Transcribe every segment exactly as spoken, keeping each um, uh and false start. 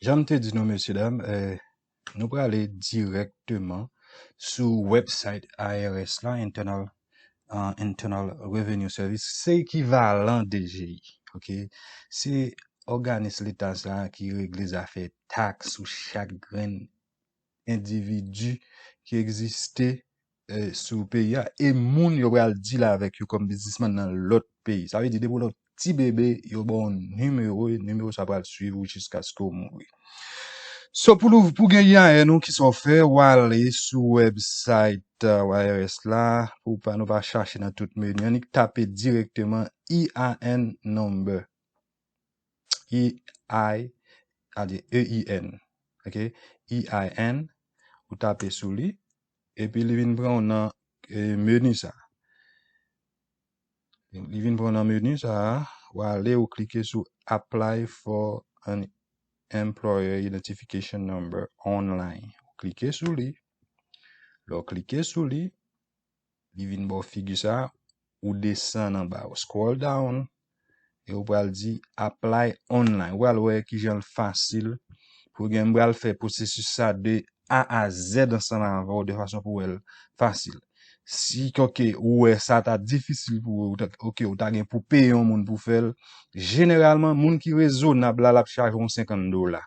Jan m te di nou, mesye dam, eh, nou prale dirèkteman sou website I R S la, Internal, uh, Internal Revenue Service. Se ekivalan D G I, ok? Se òganis leta sa ki regle zafè taks sou chak grenn endividi ki egziste eh, sou peyi a, e moun yo pral deal avèk yo kòm biznismann nan lòt peyi. Sa vle di, depi w nan ti bebe, yo ba w yon nimewo, e nimewo sa pral swiv ou jiskaske w mouri. So, pou, pou gen I R S ou, ki sa w fè, w ale sou website uh, I R S la, pou pa nou pa chache nan tout meni, annik tape direkteman E I N number. E I, sa di E I N. Ok? E I N, ou tape sou li, epi li vin pran w nan eh, meni sa. Li vin pran w nan meni sa, ou ale, ou klike sou Apply for an Employer Identification Number Online. Ou klike sou li. Lè w klike sou li, li vin ba w figi sa, ou desann anba, ou scroll down, e ou pral di Apply Online. Ou pral wè kijan l fasil pou gen, m pral fè pwosesis sa de A a Z ansanm avè w, de fason pou w wè l fasil. Si, ok, ou wè sa ta difisil pou ou, ou ta, ok, ou ta gen pou peye yon moun pou fè l, jeneralman, moun ki rezonab la, l ap chaje w senkant dola.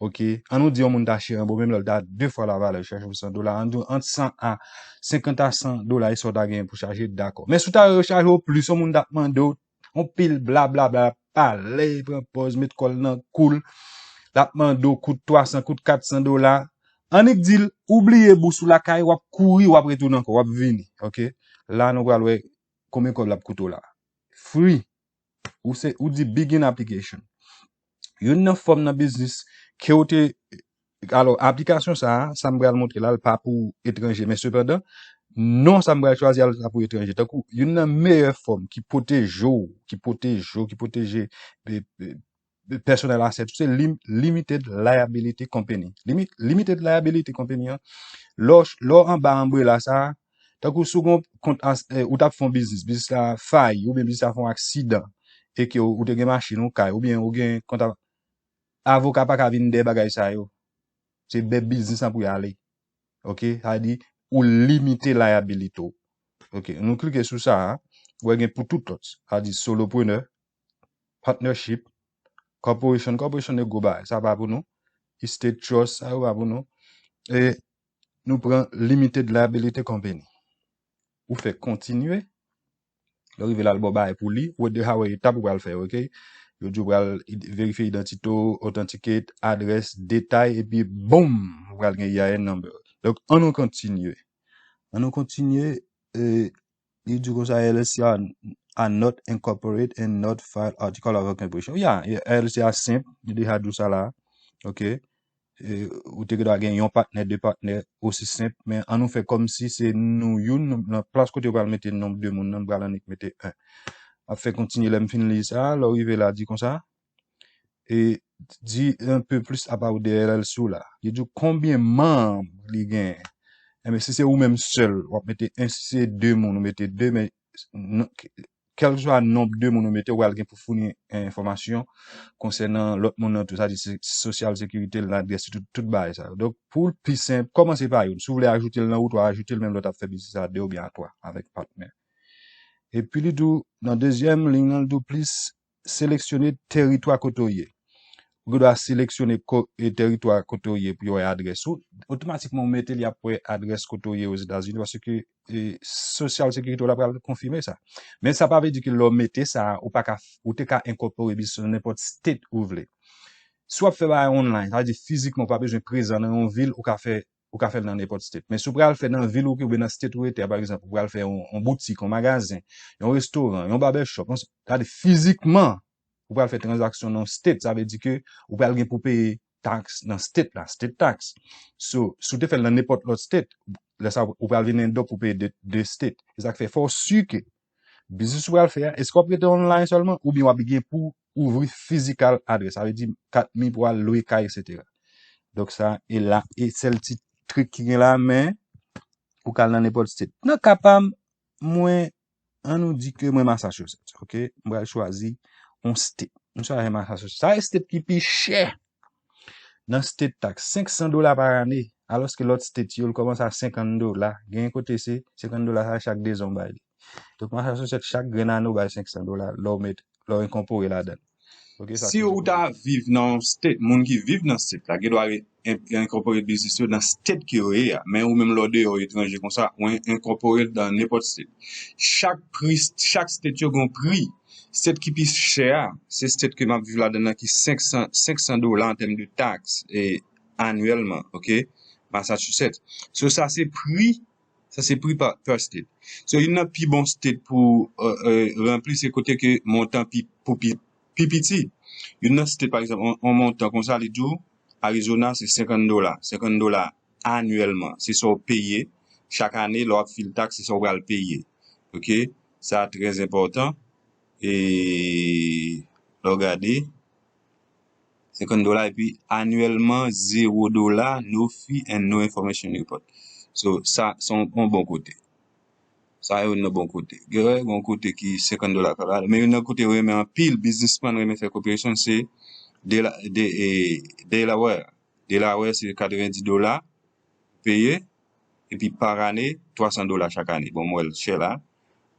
Ok? An nou di yon moun ta chire anba w, menm lè l ta de fwa la valè, chaje w san dola. An nou di ant san a senkant a san dola, e sa w ta genyen pou chaje, dakò. Men si w ta rechaje w plis, yon moun t ap mande w, yon pil blablabla, pale, pran pòz, met kò l nan kou l, l ap mande w kout twa san, kout kat san dola. Annik di l, ou bliye bous ou lakay, w ap kouri, w ap retounen ankò, w ap vini. Ok? La, nou pral wè konbyen kòb l ap koute w la. Free. Ou se, ou di begin application. Youn nan fòm nan biznis ke w te, alò, aplikasyon sa a, sa m pral montre la, l pa pou etranje, men sepandan, non sa m pral chwazi a, l pa pou etranje. Tankou, youn nan meyè fòm ki pwoteje w, ki pwoteje w, ki pwoteje, e, e, e, personal asset ou, se lim-, limited liability company. Limi-, limited liability company an, lè w, lè w anba anbrela sa a, tankou si w gen yon kont as-, eh, ou t ap fè yon biznis, biznis la fayi, oubyen biznis la fè yon aksidan, e ke w, ou te gen machin, yon kay, oubyen ou gen kont a-, avoka pa ka vin dèyè bagay sa yo. Se dèyè biznis lan pou y ale. Ok? Sa vle di, ou limite liability w. Ok, nou klike sou sa a, ou wè gen pou tout lòt. Sa vle di solopreneur, partnership, corporation, corporation e gwo bagay, sa pa pou nou. Estate trust, sa yo pa pou nou. E nou pran limited liability company. Ou fè kontinye. Lè w rive la, l ba w bagay pou li. Ou wè deja wè etap ou pral fè, ok? Yo di w pral id-, verifye idantite w, authenticate, adrès, detay, epi boum, ou pral gen E I N number. Donk, an nou kontinye. An nou kontinye, e, li di konsa, L L C are, are not incorporated and not file article of incorporation. Ya, L L C a senp, li deja di w sa la. Ok? E, ou te gen dwa gen yon patnè, de patnè, osi senp, men an nou fè kòmsi se nou youn, nou, nan plas kote yo pral mete nonb de moun nan, nou pral annik mete en. M ap fè kontinye lè m fin li sa, lè w rive la, di konsa. E di un peu plus about the L L C w la. Li di w konbyen manm li gen. Enben, si se ou menm sèl, w ap mete en, si se de moun, ou mete de, men non, kèlkeswa nonb de moun ou mete, ou pral gen pou founi enfòmasyon konsènan lòt moun nan tou. Sa di se sosyal sekirite l, ladrès, tout, tout bagay sa yo. Donk, pou l pi senp, kòmanse pa youn. Si w vle ajoute l nan wout, w a ajoute l, menm lè w t ap fè biznis a de oubyen a twa avèk patnè. Epi li di w, nan dezyèm liy nan, li di w plis seleksyone tèritwa kote w ye. Ou gen dwa seleksyone ko-, e, tèritwa kote w ye pou yo wè adrès ou. Otomatikman, ou mete li ap wè adrès kote w ye Ozetazini, paske, e, Social Security w la pral konfime sa. Men sa pa vle di ke lè w mete sa, ou pa ka, ou te ka enkòpore biznis nan nenpòt state ou vle. Si w ap fè bagay online, sa vle di fizikman, ou pa bezwen prezan nan yon vil, ou ka fè ou ka fè l nan nenpòt state. Men si w pral fè nan vil ou ki oubyen nan state ou rete a, pa egzanp, ou pral fè yon, yon boutik, yon magazen, yon restoran, yon barbershop, yon, sa vle di fizikman, ou pral fè tranzaksyon nan yon state, sa vle di ke ou pral gen pou peye taks nan state la, state tax. So, si w te fè l nan nenpòt lòt state, lè sa a ou pral vin end up pou peye de, de state. Se sa k fè fò w si ke biznis ou pral fè a, èske w ap rete online sèlman, oubyen w ap gen pou ouvri physical address, sa vle di kat mi pou al lwe kay, etsetera. Donk sa, e la, e sèl ti trik ki gen la, men ou ka al nan nenpòt state. Nan ka pa m, mwen, an nou di ke mwen Massachusetts, ok? Mwen pral chwazi yon state. Mwen chwazi Massachusetts. Sa e state ki pi chè. nan state tax, senk san dola pa ane, alòske lòt state yo, l kòmanse a senkant dola. Gen kote se senkant dola sa chak de zan w bay li. Donk, Massachusetts, chak grenn ane w bay senk san dola lè w met, lè w enkonpore ladan l. Ok, sa Si se ou ta viv nan yon state, moun ki viv nan state la, gen dwa re- en- enkonpore biznis yo nan state ke yo ye a. Men ou menm lè w deyò etranje konsa, ou en- enkonpore l nan nenpòt state. Chak pri, chak state yo gen yon pri. State ki pi chè a, se state ke m ap viv ladan nan ki senk san, senk san dola an tèm de tax e anyèlman, ok? Massachusetts. So sa se pri, sa se pri pa per state. So youn nan pi bon state pou euh, euh, ranpli se kote ke montan pi pou pi, pi piti. Youn nan state pa egzanp, on, on montan konsa li di w, Arizona se senkant dola. Senkant dola anyèlman. Se sa w peye chak ane lè w ap fil tax, se sa w pral peye. Ok? Sa trè enpòtan. E lè w gade, senkant dola, epi anyèlman zewo dola, no fee and no information report. So, sa se yon bon kote. Sa youn nan bon kote. Gen yon kote ki senkant dola ka la, men youn nan kote yo renmen anpil, biznisman renmen fè cooperation, se Dela- de, e, Delaware. Delaware se katrevendi dola peye, epi pa ane, twa san dola chak ane. Bon, m wè l chè la.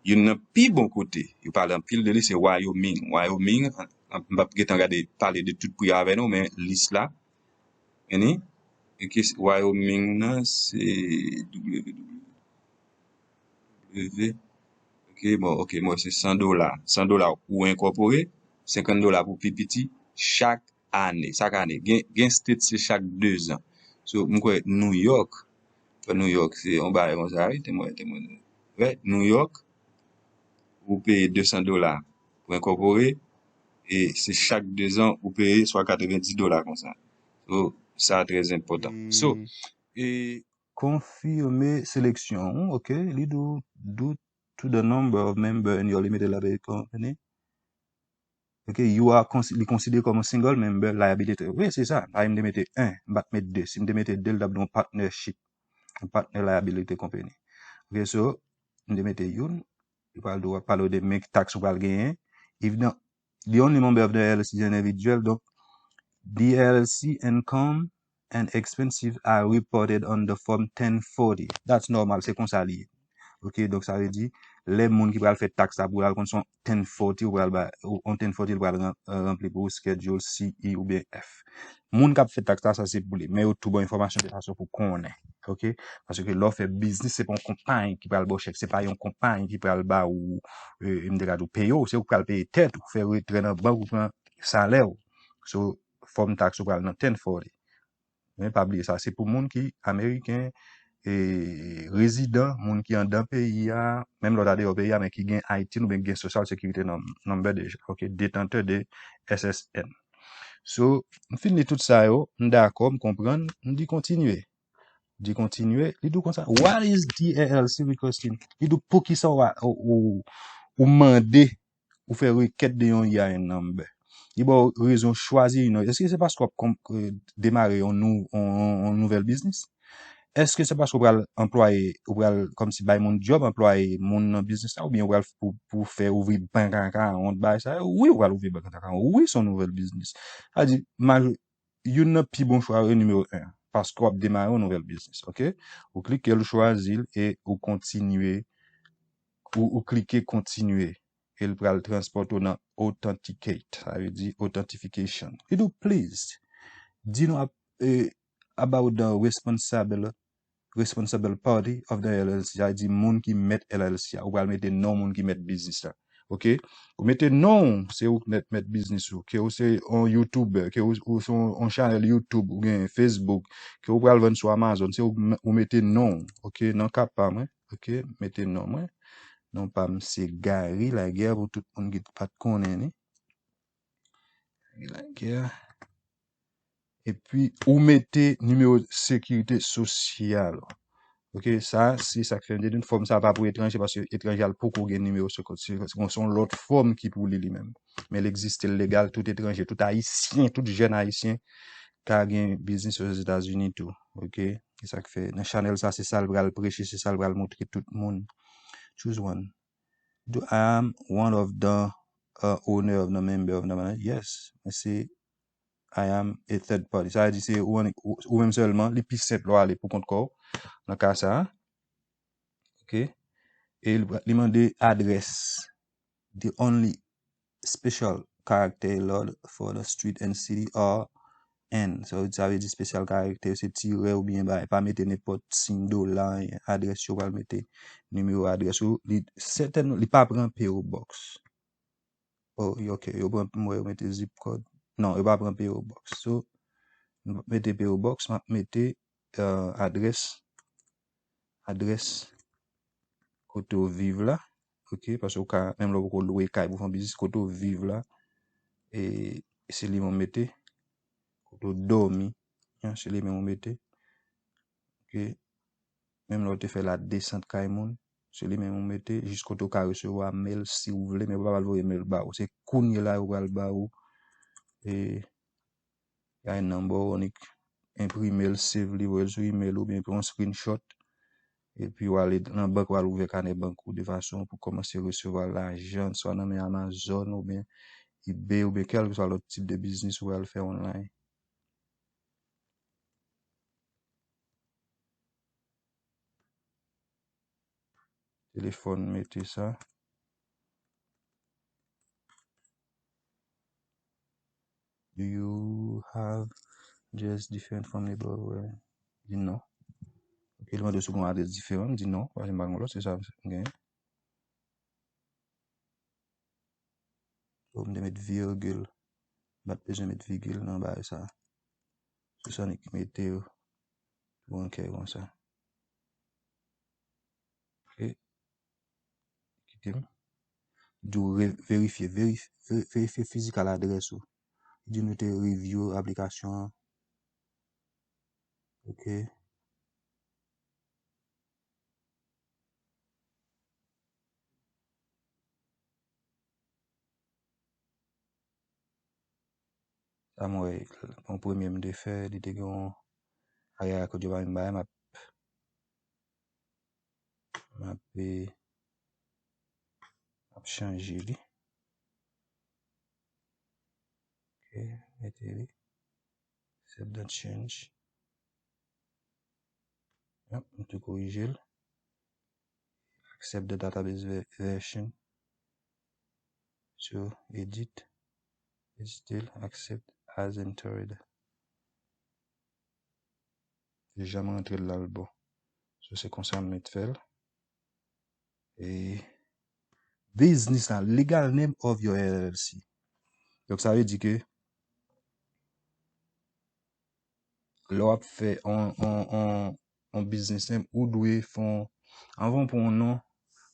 Youn nan pi bon kote, yo pale anpil de li, se Wyoming. Wyoming, m p ap gentan gade pale de tout pri avè nou, men lis la. Eni? Eke Wyoming nan, se W W W. Ok, bon, ok, bon, se san dola. San dola ou enkòpore, senkant dola pou pi piti, chak ane, chak ane. Gen, gen state se chak de zan. So, m kwè New York, New York se yon bagay konsa, wi, te mwen, te mwen. Wè, New York, ou peye de san dola pou enkòpore, e se chak de zan ou peye swa katrevendi dola konsa. So, sa trè enpòtan. So, e konfime seleksyon, ok, li dou, dou to the number of member in your limited liability company. Ok, you are consi- li konsidere kòm yon single member liability. Wi, se sa. Ay, m te mete en, m pa t met de. Si m te mete de, l t ap di yon partnership. Yon partner liability company. Ok, so, m te mete youn. Li pral di w, pale w de men ki tax ou pral genyen. If the, the only member of the L L C is an individual, donk, the L L C income and expenses are reported on the form ten forty. That's normal, se konsa li ye. Ok, donk sa vle di, lè moun ki pral fè tax la pou al konn se yon ten forty ou pral ba, ou- yon ten forty li pral ran- ranpli pou ou, Schedule C, E oubyen F. Moun k ap fè tax la, sa se pou li. Men yo tou ba w enfòmasyon de fason pou konnen. Ok? Paske lè w fè biznis, se pa yon konpayi ki pral ba w chèk, se pa yon konpayi ki pral ba ou, e, m te ka di w peye w, se ou k pral peye tèt ou, fè retrè nan bank ou, pran salè w. So, fòm tax ou pral nan ten forty. Men pa bliye sa, se pou moun ki ameriken, e, rezidan, moun ki anndan peyi a, menm lè w ta deyò peyi a, men ki gen ITIN oubyen ki gen Social Security num- number deja, ok, detantè de S S N. So, m fin li tout sa yo, m dakò, m konprann, m di kontinye. Di kontinye, li di w konsa, what is the L L C requesting? Li di w poukisa w, ou, ou, ou mande ou fè rekèt de yon E I N number. Li ba w rezon chwazi youn nan yo. Èske se paske w ap konm- e, demare yon, nou, yon, yon, yon nouvèl biznis? Èske se paske w pral anplwaye, ou pral kòmsi bay moun djòb, anplwaye moun nan biznis la, oubyen w pral pou, pou fè ouvri bank akawont, bagay sa yo? Wi, w pral ouvri bank akawont. Wi, se yon nouvèl biznis. Sa di, majo- youn nan pi bon chwa yo, nimewo en, paske w ap demare yon nouvèl biznis, ok? Ou klike l, ou chwazi l, e ou kontinye, ou, ou klike kontinye, e l pral transpòte w nan authenticate, sa vle di authentification. Li di w, please, di nou ap- e, about the responsible, responsible party of the L L C, sa vle di moun ki mèt L L C a. Ou pral mete non moun ki mèt biznis la. Ok? Ou mete non w, se ou k mèt, mèt biznis ou. Ke ou se yon YouTuber, ke ou, ou se yon, yon chanèl YouTube, ou gen Facebook, ke ou pral vann sou Amazon, se ou, ou mete non w. Ok? Nan ka pa mwen, ok? Mete non mwen. Non pa m se Gary Laguerre pou tout moun ki pa t konnen li. Gary Laguerre. Epi ou mete nimewo sekirite sosyal ou. Ok, sa, se sa k fè m te di n fòm sa pa pou etranje, paske etranje a l poko gen nimewo sekirite sosyal. Se yon lòt fòm ki pou li, li menm. Men l egziste, l legal, tout etranje, tout ayisyen, tout jèn ayisyen ka gen biznis Ozetazini tou. Ok, se sa k fè nan chanèl sa, se sa l pral preche, se sa l pral montre tout moun. Choose one. Do I am one of the uh, owner of the member of the manager? Yes, mwen se I am a third party. Sa vle di se ou, ou, ou menm sèlman, li pi senp lè w ale pou kont kò w nan ka sa a. Ok. E li, li mande adrès. The only special character allowed for the street and city are and. So, sa vle di espesyal karaktè se tirè oubyen bagay. Pa mete nenpòt siy dola, adrès yo pral mete nimewo adrès ou. Li sètènman, li pa pran P O Box. Oh, ok, yo pran, m wè yo mete zip code. Non, yo pa pran P O Box. So, m p ap mete P O Box, m ap mete, euh, adrès, adrès kote w viv la. Ok, paske ou ka, menm lè w poko lwe kay pou fè yon biznis, kote w viv la, e se li menm w mete, kote w dòmi, an, se li menm w mete. Ok, menm lè w te fè la desant kay moun, se li menm w mete, jis kote w ka resevwa mail si w vle, men yo pa pral voye mail ba ou. Se kounye la yo pral ba ou, e, y a un number, ou annik enprime l, save li, voye l sou email ou, oubyen pran yon screenshot, epi w ale nan bank, w al ouvè kanè bank ou de fason pou kòmanse resevwa lajan, swa nan men Amazon, oubyen eBay, oubyen kèlkeswa lòt tip de biznis ou pral fè online. Telefòn, mete sa. Do you have just different phone number? Di non. Ok, li mande si w gen yon adrès diferan. M di non, paske m pa gen lòt, se sa m genyen. So, m te met virgil. M pa t bezwen met vigil nan bagay sa. Se sa nèg ki mete yo. Tou an kè konsa. Ok. Kite m. Di w re-, verifye, verif-, ve-, verifye physical adrès ou. Di nou te review aplikasyon an. Ok. Sa m wè, yon premye m te fè, li te gen yon ayè ak yo pa menm bagay, m ap, m ap, eh, m ap chanje li. Ok, mete li. Save that change. Yep, m te korije l. Accept the database ve-, version. So, edit. Edit still, accept as entered. Deja m rantre l la l bon. So, se konsa m mèt fè l. E biznis la, legal name of your L L C. Donk, sa vle di ke lè w ap fè on, on, on, on biznis, ou dwe fè on, anvan w pran yon non,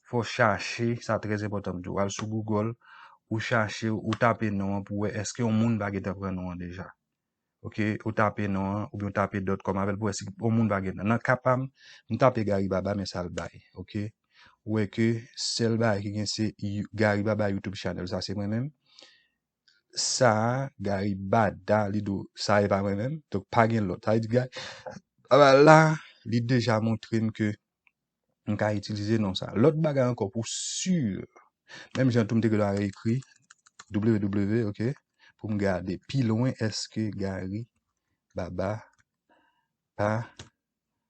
fò w chache, sa trè enpòtan m di w, al sou Google, ou chache, ou tape non an pou w wè èske yon moun pa gentan pran non an deja. Ok, ou tape non an, oubyen ou tape dot com avè l pou wè si yon moun pa gentan. Nan ka pa m, m tape Gary Baba, men sa l bay. Ok, ou wè ke sèl bagay ki gen se You-, Gary Baba YouTube channel, sa se mwen menm. Sa a, Gary Bada, li di w, sa e pa mwen menm. Donk, pa gen lòt. Sa vle di, Gary Baba la, li deja montre m ke m ka itilize non sa. Lòt bagay ankò pou si, menm jan tou m te gentan ekri W W W, ok, pou m gade pi lwen èske Gary Baba pa,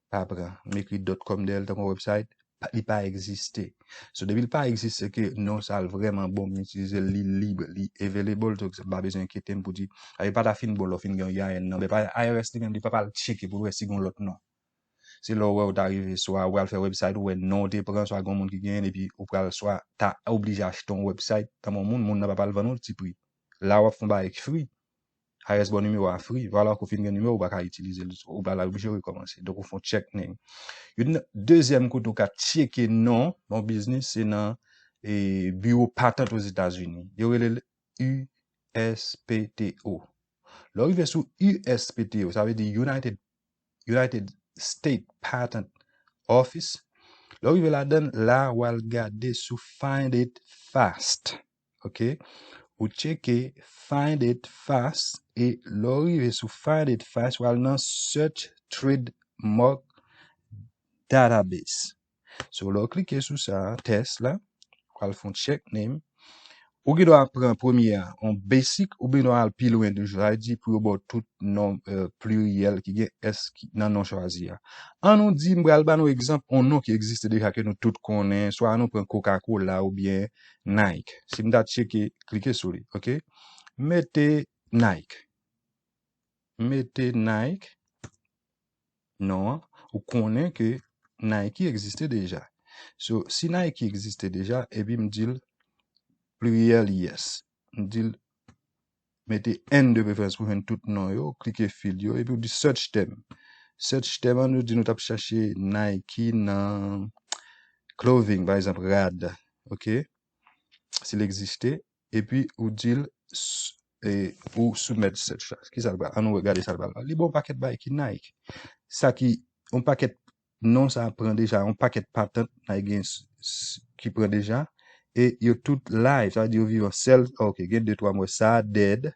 pa pran. M ekri dot com dèyè l tankou website, pa, li pa egziste. So, depi l pa egziste, se ke non sa l vrèman bon, m itilize l, li lib, li available, donk m pa bezwen enkyete m pou di, a, li pa ta fin bon lè w fin gen yon I R N non, men pa I R S li menm, li pa pral tcheke pou l wè si gen yon lòt non. Se lè w wè w ta rive, swa w al fè website, ou wè non w te pran, swa gen yon moun ki genyen l, epi ou pral swa ta oblije achte yon website nan men yon moun, moun nan pa pral vann ou l ti pri. La w ap fè yon bagay ki free. I R S ba w nimewo a free. Vwala, kou w fin gen nimewo, ou pa ka itilize l, ou pral oblije rekòmanse. Donk, ou fè yon check name. Youn, dezyèm kote w ka tcheke non yon biznis, se nan, e, biwo patant Ozetazini. Yo rele l U S P T O. Lè w rive sou U S P T O, sa vle di United, United States Patent Office. Lè w rive ladan l, la w al gade sou Find It Fast. Ok? Ou tcheke Find It Fast e lè w rive sou Find It Fast, w al nan Search Trademark Database. So, lè w klike sou sa, tès la, w al fè yon check name. Ou gen dwa pran premye a, yon basic, ou gen dwa al pi lwen toujou. Sa vle di pou yo ba w tout non, eh, pliryèl ki gen S ki, nan non chwazi a. An nou di, m pral ba nou egzanp, yon non ki egziste deja ke nou tout konnen, swa an nou pran Coca-Cola oubyen Nike. Si m ta tcheke, klike sou li, oke? Mete Nike. Mete Nike. Non an, ou konnen ke Nike egziste deja. So, si Nike egziste deja, epi m di l pliryèl, yes. M di l mete N de preferans pou jwenn tout non yo, klike field yo, epi w di search term. Search term an, nou di nou t ap chache Nike nan clothing, pa egzanp, rad, oke? Si l egziste, epi ou di l s- e, ou soumèt search la. Ki sa l pral? An nou gade sa l pral. Li ba w pakèt bagay ki Nike. Sa ki, yon pakèt non sa pran deja, yon pakèt patant Nike gen s- s- ki pran deja. E yo tout live, sa vle di yo vivan sèl. Ok, gen de twa m wè sa dead.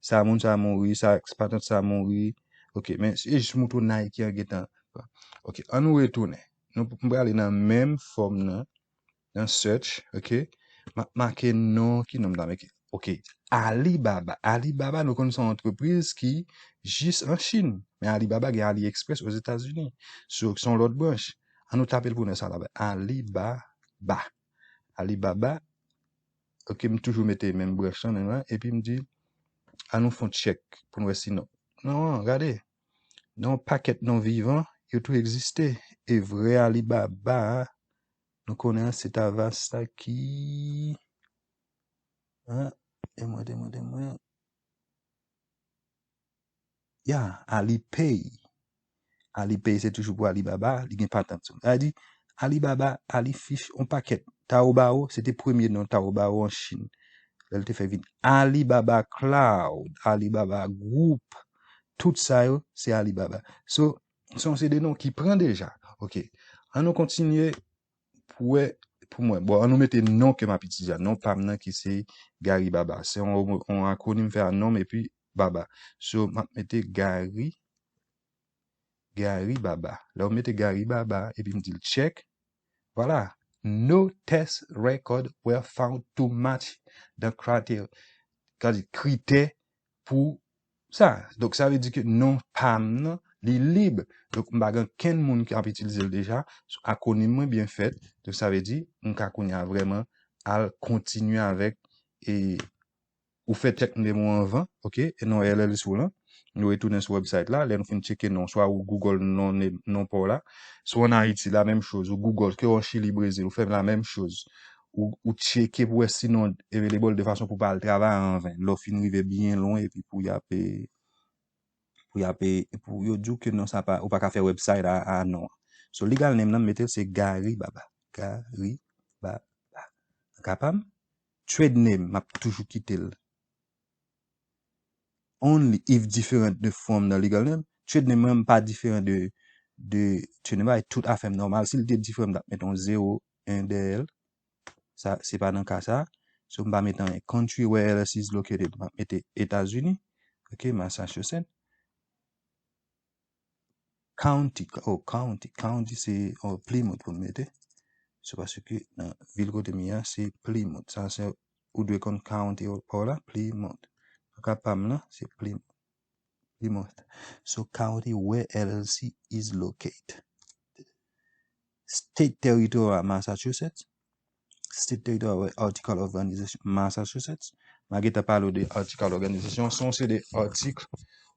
Sa moun sa mouri, sa patant sa mouri. Ok, men e jis moutre w Nike an gentan. Ok, an nou retounen. Nou, m prale nan menm fòm nan. Nan search, ok? M ap make non, ki non m ta make? Ok, Alibaba. Alibaba, nou konn se yon antrepriz ki jis an Chin. Men Alibaba gen AliExpress Ozetazini. So, se yon lòt branch. An nou tape l pou nou sa la. Alibaba. Alibaba. Ok, m toujou mete menm branch lan, menm la. Epi m di, an nou fè yon tchèk pou nou wè si non. Non, gade. Nan yon pakèt non vivan, yo tou egziste. E vrè Alibaba a, nou konnen an, se t Avas sa ki, an, e mwen, e mwen, e mwen. Ya, Alipay. Alipay se toujou pou Alibaba, li gen patant sou. Sa vle di, Alibaba, Alifich, yon pakèt. Taobao, se te premye non Taobao an Chin. Lè l te fè vin Alibaba Cloud, Alibaba Group, tout sa yo, se Alibaba. So, se yon seri de non ki pran deja. Ok. An nou kontinye pou wè, pou mwen. Bon, an nou mete non ke m ap itilize a. Non pa m nan ki se Gary Baba. Se yon, yon akwonim fè a non m epi Baba. So, m ap mete Gary, Gary Baba. Lè w mete Gary Baba, epi m di l check. Vwala. No test record were found to match the criteria. Sa vle di kritè pou sa. Donk, sa vle di ke non pa m nan, li lib. Donk, m pa gen kenn moun ki ap itilize l deja. So, akwonim mwen byen fèt. Donk, sa vle di, m ka kounye a vrèman al kontinye avèk, e, ou fè check de mwen anvan, ok? E non L L C w lan. Nou retounen sou website la. Lè nou fin tcheke non, swa ou Google non, non pa w la. Swa an Ayiti, la menm choz. Ou Google, ke w an Chili, Brezil, ou fè la menm choz. Ou, ou tcheke pou wè si non available de fason pou pa al travay anven. Lè w fin rive byen lwen epi pou y ap, e, pou y ap, e, pou yo di w ke non sa pa, ou pa ka fè website a, a non an. So, legal name nan, m mete l se Gary Baba. Gary Baba. An ka pa m? Trade name, m ap toujou kite l. Only if different de from the legal name. Trade name mwen pa diferan de, de trade name, tout afè m nòmal. Si l te diferan, m t ap mete yon zewo, en dèyè l. Sa, se pa nan ka sa. So, m pa mete anyen. Country where L L C is located. M ap mete Etazini. Ok, Massachusetts. County, oh, county. County se, oh, Plymouth pou m mete. Se paske nan vil kote m ye a, se Plymouth. Sa se, ou dwe konn county pa w la, Plymouth. Nan ka pa m nan, se Plymouth. Plymouth. So, county where L L C is located. State territory a Massachusetts. State territory where article of organization Massachusetts. M a gentan pale w de article of organization. Se yon seri de atik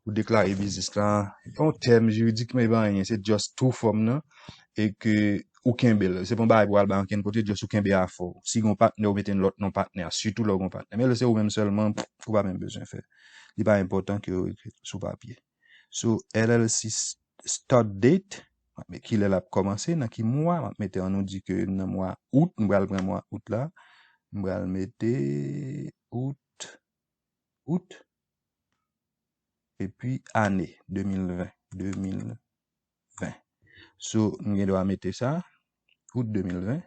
ou deklare biznis la. Yon tèm jiridik, men pa anyen. Se just tou fòm nan. E ke ou kenbe l. Se pa yon bagay pou al bay ankenn kote, just ou kenbe afè w. Si gon patnè, ou mete lòt non patnè a. Sitou lè w gon patnè. Men lè se ou menm sèlman, ou pa menm bezwen fè. Li pa enpòtan ke yo ekri sou papye. So, L L C s- start date, m ap met kilè l ap kòmanse, nan ki mwa, m ap mete, an nou di ke nan mwa out, m pral pran mwa out la, m pral mete out, out, epi ane, de mil ven, de mil ven. So, m gen dwa mete sa, out de mil ven,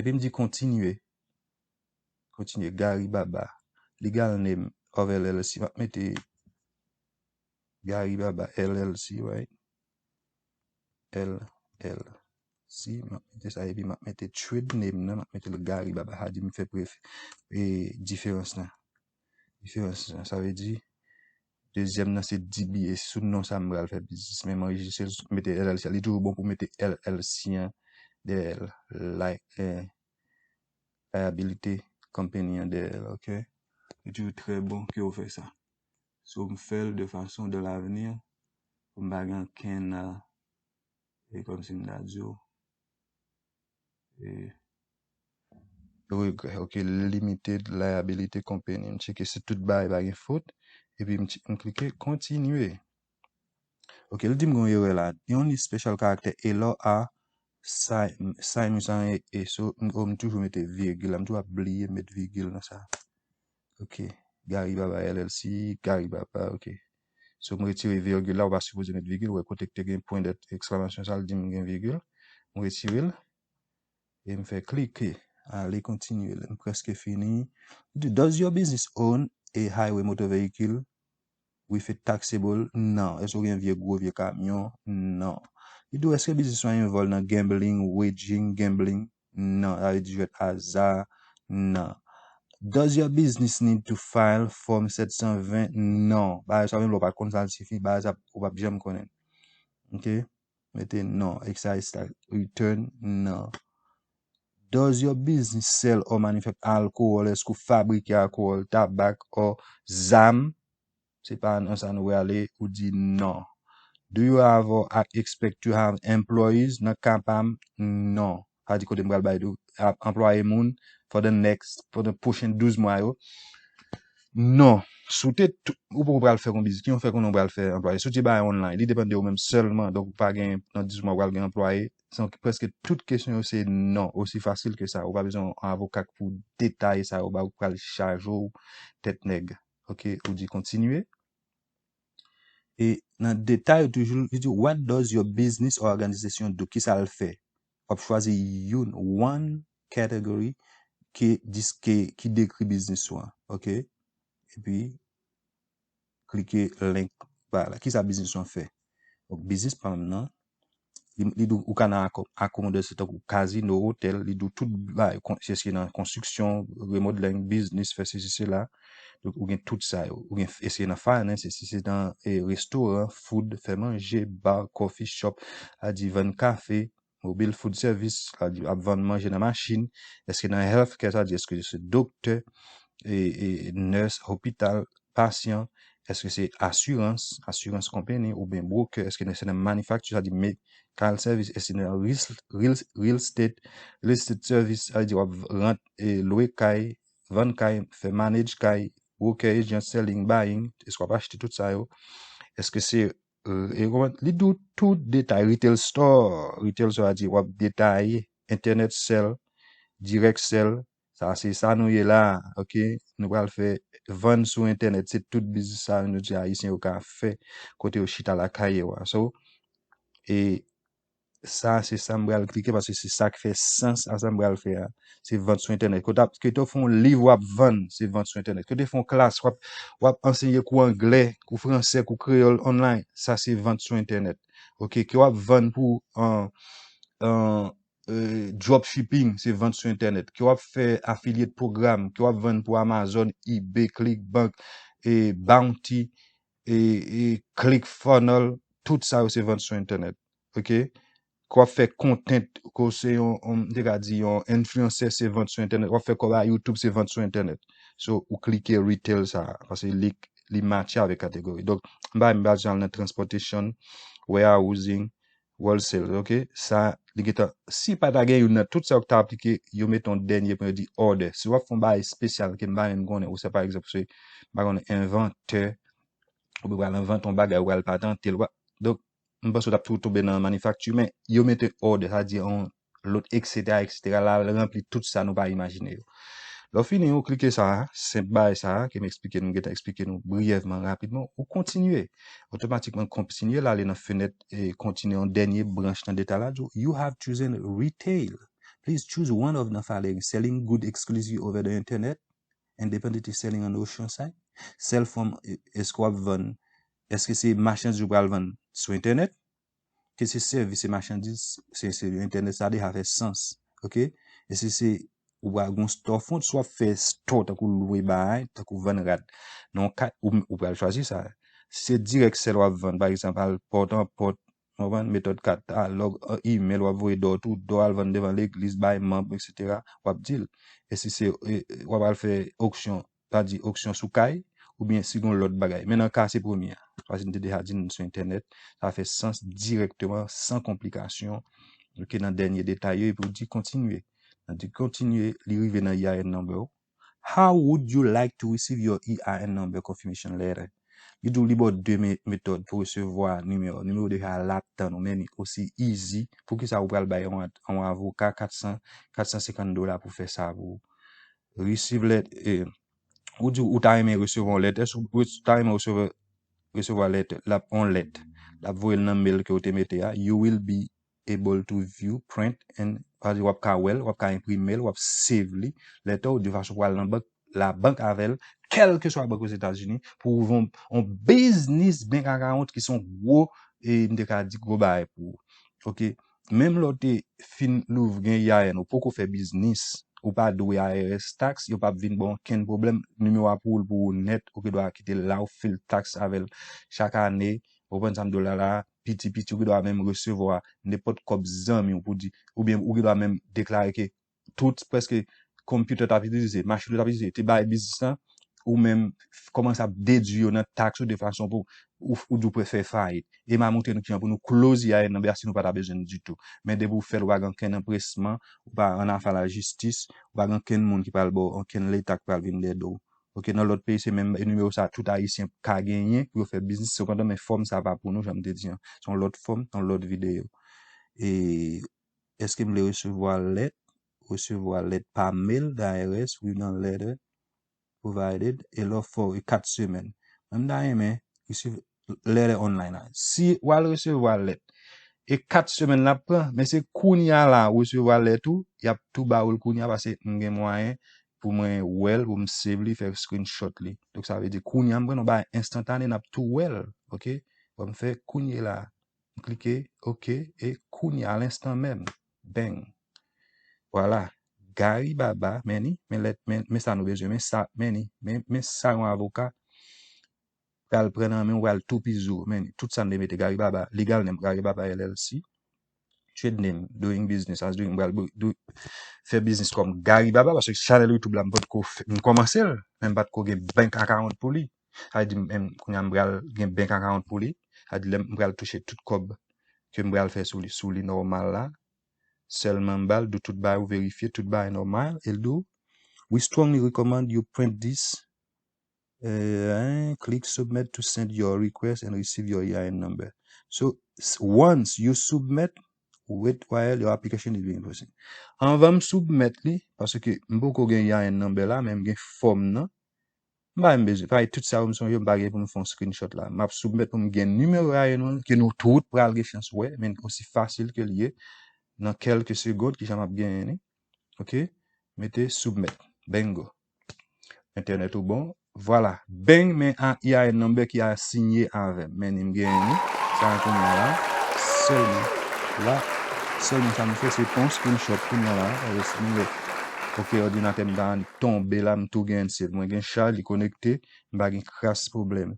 epi m di kontinye. Kontinye, Gary Baba. Legal name of L L C. M ap mete Gary Baba, L L C, right? L L C. si, m ap mete sa, epi m ap mete trade name nan, m ap mete l Gary Baba, sa di m fè pref, e, diferans lan. Diferans lan, sa vle di, dezyèm nan se D B A, sou non sa m pral fè biznis, men m anrejistre l, mete L L C, li toujou bon pou mete L L C an dèyè l, like, eh, liability company an dèyè l, ok? Li toujou trè bon ke w fè sa. So, m fè l de fason, dans l'avenir, pou m pa gen okenn, euh, e kòmsi m ta di w, e, regrè, ok, limited liability company. M tcheke si tout bagay pa gen fot, epi m tch-, m klike kontinye. Ok, li di m gen yon erè la. The only special character, L R A, si-, simultaneous, e so, m, m toujou mete virgil la, m toujou ap bliye met virgil nan sa. Ok, Gary Baba L L C, Gary Baba, ok. So, m retire virgil la, ou pa sipoze met virgil, ou wè kote ki te gen pwen dèt eksklamasyon sa, l di m gen virgil. M retire l, e m fè klike, ale kontinye, m prèske fini. Li di, does your business own a highway motor vehicle with a taxable? Non. Èske w gen vye gwo vye kamyon? Non. Li di w, èske biznis ou an envòlv nan gambling, wagering, gambling? Non. Sa vle di jwèt aza? Non. Does your business need to file Form sèt san ven? Non. Bagay sa menm lè w pa t konn sa l sifi, bagay sa ou p ap janm konnen. Ok? Mete non. Excise tax return? Non. Does your business sell or manufacture alcohol? Èske w fabrike alkòl, tabak, or zam? Se pa nan sa nou prale, ou di non. Do you have or a-, expect to have employees? Nan ka pa m, non. Sa di kote m pral bay tou, ap anplwaye moun for the next, for the pwochen douz mwa yo. Non. Si w te tou, ou poko pral fè yon biznis, ki yon fè konnen w pral fè anplwaye. Si w te bay online, li depann de ou menm sèlman. Donk, ou pa gen, nan douz mwa, ou pral gen anplwaye. Donk, prèske tout kesyon yo se non. Osi fasil ke sa. Ou pa bezwen yon avoka k pou detaye sa yo ba ou, k pral chaje w tèt nèg. Ok, ou di kontinye. E nan detay yo toujou, li di, what does your business or organization do? Kisa l fè? W ap chwazi youn, one category ki dis-, ki, ki dekri biznis ou an. Ok? Epi, klike link ba la. Kisa biznis ou an fè? Donk, biznis pa m nan, li, li di w ka nan ako-, akomodasyon tankou kazino, otèl, li di w tout bagay, kon-, èske nan konstriksyon, remodeling, biznis, fè sesi, sela. Donk, ou gen tout sa yo. Ou gen, èske nan finance, èske se nan, e, restoran, food, fè manje, bar, coffee shop, sa di vann kafe, mobile food service, sa di ap vann manje nan machin, èske nan healthcare, sa di èske se doktè, e, e, nurse, hopital, pasyan, èske se asirans, asirans company, oubyen broker, èske se nan manufacture, sa di medical service, èske se nan real, real, real estate, real estate service, sa di w ap rant, e, lwe kay, vann kay, fè manage kay, broker, agent, selling, buying, èske w ap achte tout sa yo, èske se, e, e, kòman, li di w tout detay, retail store, retail store, sa di w ap detaye, internet sell, direct sell, sa se sa nou ye la, ok? Nou pral fè vann sou entènèt, se tout biznis sa nou di Ayisyen yo ka fè, kote yo chita lakay yo a. So, e sa se sa m pral klike paske se sa k fè sans a sa m pral fè a. Se vant sou entènèt. Kote ap, kote w fè yon liv w ap vann, se vant sou entènèt. Kote w fè yon klas, w ap, w ap ansenye kou anglè, kou fransè, kou kreyòl online, sa se vant sou entènèt. Ok, ke w ap vann pou, an, an, e, dropshipping, se vant sou entènèt. Ke w ap fè affiliate program, ke w ap vann pou Amazon, eBay, ClickBank, e Bounty, e, e ClickFunnels, tout sa yo se vant sou entènèt. Ok? Ke w ap fè content, ke w se yon, yon, m te ka di yon influencer, se vant sou entènèt. W ap fè kòb a YouTube, se vant sou entènèt. So, ou klike retail sa, paske li, li matche avèk kategori. Donk, m pa, m pa al nan transportation, warehousing, wholesale, ok? Sa, li gentan, si pa ta gen youn nan tout sa yo ki ta aplike, yo mete yon dènye pwen, yo di order. Si w ap fè yon bagay espesyal ke m pa menm konnen, ou se pa egzanp, se, m pa konnen, envantè, ou pral envante yon bagay, ou pral patante l, w ap, donk, m panse w t ap tou tonbe nan manifakti, men yo mete order, sa di yon lòt, et cetera, et cetera, l al ranpli tout sa nou pa imajine yo. Lè w fini, ou klike sa, senp bagay sa, ke m eksplike nou, m gentan eksplike nou briyèvman, rapidman, ou kontinye. Otomatikman, kontinye l ale nan fenèt e kontinye yon dènye branch nan detay la, di w, you have chosen retail. Please choose one of the following. Selling good exclusive over the internet, independent selling on ocean side. Sell from, èske w ap vann, èske se machandiz ou pral vann sou entènèt? ke se sèvis, se machandiz, se, se entènèt, sa deja fè sans. Ok? E si se ou pa gen yon storefront, si w ap fè store, tankou lwe bagay, tankou vann rad. Non, ou, ou pral chwazi sa. Si se dirèk sèl w ap vann, pa egzanp, al pòt an pòt, w konprann, metòd kat, a, lòg, email, w ap voye dò tou, dò al vann devan legliz, bay manm, etsetera, w ap di l. E si se, e, w ap al fè oksyon, sa di oksyon sou kay, oubyen si gen lòt bagay. Men nan ka se premye a, paske n te deja di n sou entènèt, sa fè sans dirèkteman, san konplikasyon, ke nan dènye detay yo, epi w di kontinye. Nan di kontinye, li rive nan E I N number ou. How would you like to receive your E I N number confirmation letter? Li di w li ba w de me- metòd pou resevwa nimewo. Nimewo deja la ap tann ou, men li osi easy. Poukisa ou pral bay yon, yon avoka kat san, kat san senkant dola pou fè sa pou ou? Receive letter, eh, ou di ou ta renmen resevwa yon lèt. Èske ou ta renmen resevwa, resevwa lèt, l ap yon lèt. L ap voye l nan mail ke ou te mete a. You will be able to view, print, and, sa vle di w ap ka wè l, w ap ka enprime l, w ap save li. Lèt ou de fason pou al nan bank, labank avè l, kèlkeswa bank Ozetazini, pou ouvri yon, yon business bank account ki se yon gwo, e m te ka di gwo bagay pou ou. Ok? Menm lè w te fin louvri gen E I N, ou poko fè biznis, ou pa dwe I R S tax, yo p ap vin ba w okenn pwoblèm, nimewo a pou ou, l pou ou nèt, ou gen dwa kite l la, ou fil tax avè l chak ane, ou konprann sa m di w la la, piti piti, ou gen dwa menm resevwa nenpòt kòb zanmi w pou di, oubyen ou gen dwa menm deklare ke tout prèske konpitè t ap itilize, machin ou t ap itilize, te bay biznis lan, ou menm kòmanse ap dedwi yo nan taks ou de fason pou ou, ou di w prefere fayit. E m a montre nou kijan pou nou close E I N nan, si nou pa ta bezwen l ditou. Men depi w fè l, ou pa gen okenn anpresman, ou pa an afè lajistis, ou pa gen okenn moun ki pral ba w, okenn leta ki pral vin dèyè do w. Ok, nan lòt peyi, se menm nimewo sa tout Ayisyen ka genyen pou yo fè biznis. Sepandan, men fòm sa pa pou nou, jan m te di an. Se yon lòt fòm, yon lòt videyo. E èske m vle resevwa lèt? Resevwa lèt pa mail, the I R S, with a letter provided, e lè w fè w, e kat semèn. Mwen, m ta renmen receive letter online la. Si w al resevwa lèt, e kat semèn l ap pran, men se kounye a la, ou resevwa lèt ou, y ap tou ba ou l kounye a, paske m gen mwayen pou mwen wè l, pou m save li, fè screenshot li. Donk, sa vle di, kounye a, m pran yon bagay enstantane, n ap tou wè l, ok? Bon, m fè kounye la, m klike, ok, e kounye a, a lenstan menm, bang. Vwala, Gary Baba, men li, men lèt, men, men sa nou bezwen, men sa, men li, men, men sa yon avoka pral pran nan men w, pral toupizi w, men li, tout sa n te mete Gary Baba, legal name Gary Baba L L C, trade name, doing business as doing, m pral do, do, fè biznis kòm Gary Baba, paske chanèl YouTube la, m potko fè, m kòmanse l, men m potko gen bank account pou li. Sa vle di, m, m, kounye a m pral gen bank account pou li. Sa vle di, lè m pral touche tout kòb ke m pral fè sou li, sou li nòmal la, sèlman m ba l, di w tout bagay, ou verifye, tout bagay nòmal, e l di w, "We strongly recommend you print this, eh, click submit to send your request and receive your E I N number." So, s- once you submit, wait while your application is being processed. Anvan m soumèt li, paske m poko gen E I N number la, men m gen fòm nan, m pa menm bezwen, parèy tout sa yo m sonje, m pa gen pou m fè yon screenshot la. M ap soumèt pou m gen nimewo E I N mwen, ke nou tout pral gen chans wè, men osi fasil ke l ye, nan kèlke segond, kijan m ap genyen li. Ok? Mete soumèt. Bingo. Entènèt ou bon. Vwala. Bang, men a, E I N number ki asinye avè m. Men ni m genyen li. Sa a kounye a la. Sèlman. La. Sèlman sa m fè, se pran screenshot kounye a la. Alò, si m vle. Ok, òdinatè m ta annik tonbe la, m tou gen save. Mwen gen chaj, li konekte, m pa gen kras pwoblèm.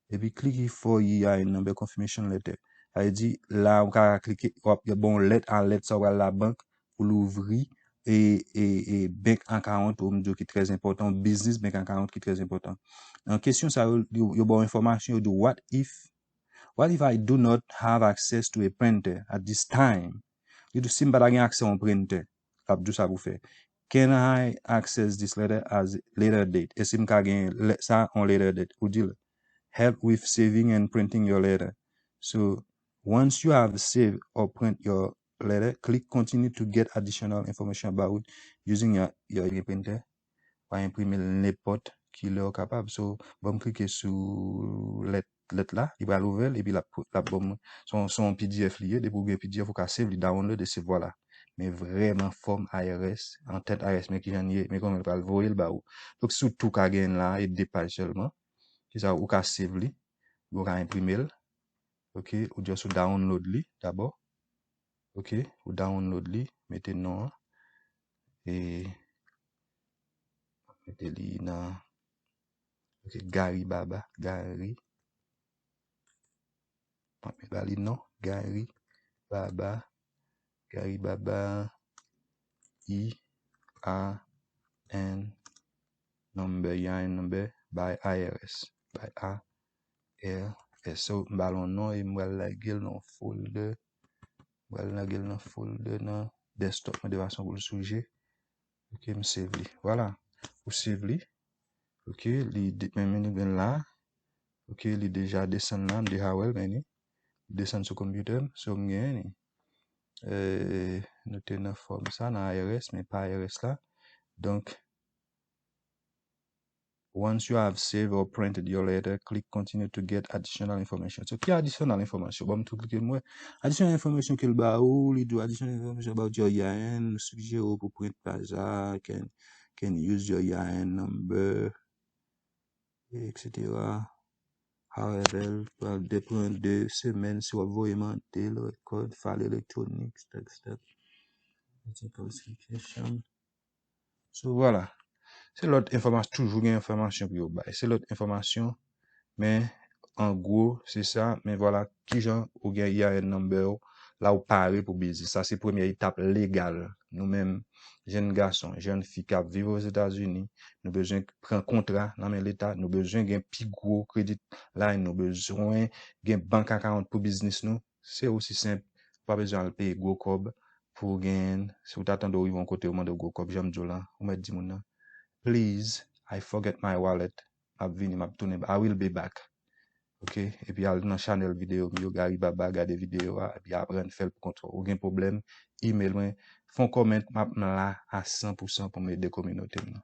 Epi click for E I N number confirmation letter. Sa vle di, la, ou ka klike, w ap gen bon lèt a lèt sa w pral labank pou louvri e, e, e bank account ou m di w ki trè enpòtan, business bank account ki trè enpòtan. Nan kesyon sa yo, yo, yo ba w enfòmasyon, yo di w, "What if, what if I do not have access to a printer at this time?" Li di w, "Si m pa ta gen aksè a yon printer," l ap di w sa pou fè. "Can I access this letter as later date?" E si m ka gen lè, sa on later date? Ou di l, "Help with saving and printing your letter." So, once you have saved or print your letter, click continue to get additional information about using your, your printer. Ou ka enprime l nenpòt ki lè ou kapab. So, ban m klike sou lèt, lèt la, li pral ouvè l, epi l ap, l ap ban m, se yon, se yon P D F li ye, depi ou gen P D F, ou ka save li, download, e se vwala. Men vrèman fòm I R S, antèt I R S, men kijan l ye, men kòman l pral voye l ba ou. Donk, si w tou ka gen la, e de paj sèlman, kisa ou ka save li, ou ka enprime l, Ok, ou just ou download li dabò. Ok, ou download li, mete non an. E mete li nan, ok, Gary Baba, Gary. Mwen ba li non, Gary Baba, Gary Baba, E R N number, E R N number, by I R S, by I R S. So, m ba l yon non e m pral lage l nan folder. M pral lage l nan folder nan desktop mwen de fason pou l sou je. Ok, m save li. Vwala. Ou save li. Ok, li de-, men, men li vin la. Ok, li deja desann la, m deja wè l, men li desann sou konpitè m. So, m genyen li. Eh, nou te nan fòm sa, nan I R S, men pa I R S la. Donk, once you have saved or printed your letter, click continue to get additional information. So, ki additional information? Bon, m tou klike m wè. Additional information ke l ba ou, li di w additional information about your E I N, m sijere w pou print paj la, can, can use your E I N number, et cetera. However, pral de pran de semèn si w ap voye mande l, record, file electronic, tax, tax, identification. So, vwala. Se lòt enfòmasyon, toujou gen enfòmasyon pou yo bay. Se lòt enfòmasyon, men an gwo, se sa. Men vwala kijan ou gen E I N number ou, la ou pare pou biznis. Sa se premye etap legal. Nou menm, jèn gason, jèn fi k ap viv Ozetazini, nou bezwen pran kontra nan men Leta, nou bezwen gen pi gwo credit line, nou bezwen gen bank account pou biznis nou. Se osi senp, ou pa bezwen al peye gwo kòb pou w gen, si w ta tande w rive yon kote, yo mande w gwo kòb, jan m di w lan, ou mèt di moun nan, "Please, I forget my wallet." M ap vini, m ap tounen, "I will be back." Ok? Epi al nan chanèl videyo m yo, Gary Baba, gade videyo a, epi aprann fè l pou kont ou. Ou gen pwoblèm, email mwen, fè yon comment, m ap, m la a san pou san pou m ede kominote m nan.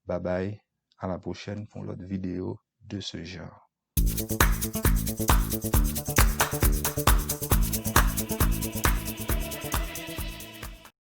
Babay, à la prochaine pou yon lòt videyo de ce genre.